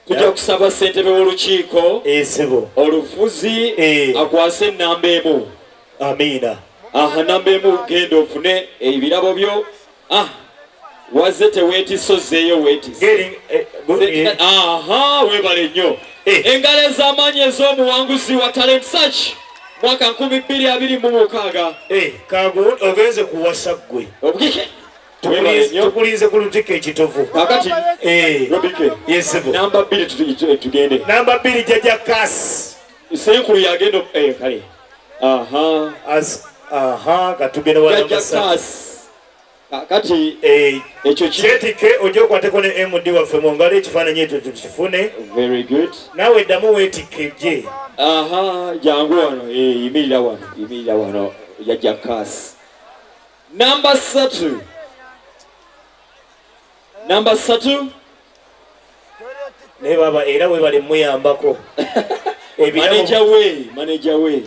Tujja kusaba ssentebe w'olukiiko Esebo olufuzi akwase ennamba 1. Amiina. Aha, namba 1, genda ofune ebirabo byo. Ah, wazze teweetisse, ozzeeyo weetisse. Aha, weebale nnyo. Engalo ez'amaanyi ez'omuwanguzi wa Talent Search mwaka 2026. Kagu ogenze kuwasa ggwe. Obukike. Weebale nnyo. Tukulinze ku lutikko ekitovu. Kakati Robike, Yesebo. namba 2, tugende. Namba 2, Jajja Kasi. Senkulu yagenda kale, aha. Aha, katugenda wa Jajja namba 3. Kasi kakati ekyo ki? Kyetike, ojja okwateko ne MD waffe mu ngalo, ekifaananyi ekyo tukifune. Very good. Naawe ddamu weetikke gye. Aha, jangu wano, yimirira wano, yimirira wano, Jajja Kasi. Namba 3, namba 3. Naye baba era webale muyambako. Manager we, manager we.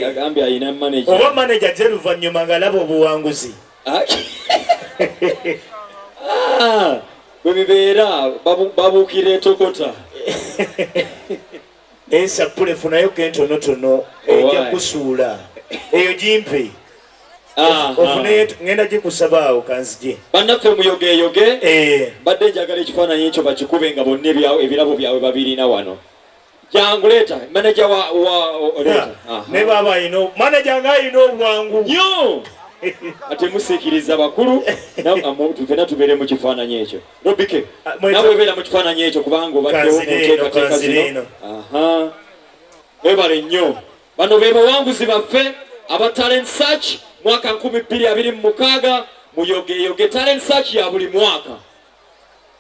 Yagambye alina manager. Oba manager gye luvannyuma ng'alaba obuwanguzi. Ah. Ah, bwe bibeera babuukira etokota. Naye sappule funayo kentonotono ejja Owaaye. kusuula eyo gimpe. Aha. Ofuneyo, ngenda gikusaba awo kanzije. Bannaffe muyogeyoge. Mbadde njagala ekifaananyi ekyo bakikube nga bonna ebirabo byabwe babirina wano. Jangu leeta manager wa leeta. Aha. Ne baba ayina manager nga ayina obwangu. Nnyo. Ate musiikiriza bakulu ffenna tubeere mu kifaananyi ekyo. Robike, Ah, nawe beera mu kifaananyi ekyo kubanga obaddewo mu Kanzire eno, nteekateeka kanzire zino. eno. Aha, webale nnyo. Bano be bawanguzi baffe aba Talent Search mwaka 2026. Muyogeyoge, Talent Search ya buli mwaka,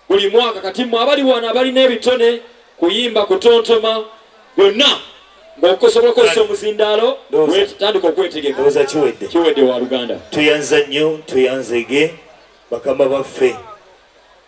buli mwaka. Kati mmwe abali wano abalina ebitone, kuyimba, kutontoma, byonna ng'osobola okukozesa omuzindaalo, tandika okwetegeka. Ndowooza kiwedde. Kiwedde wa luganda. Tuyanza nnyo, tuyanzege bakama baffe.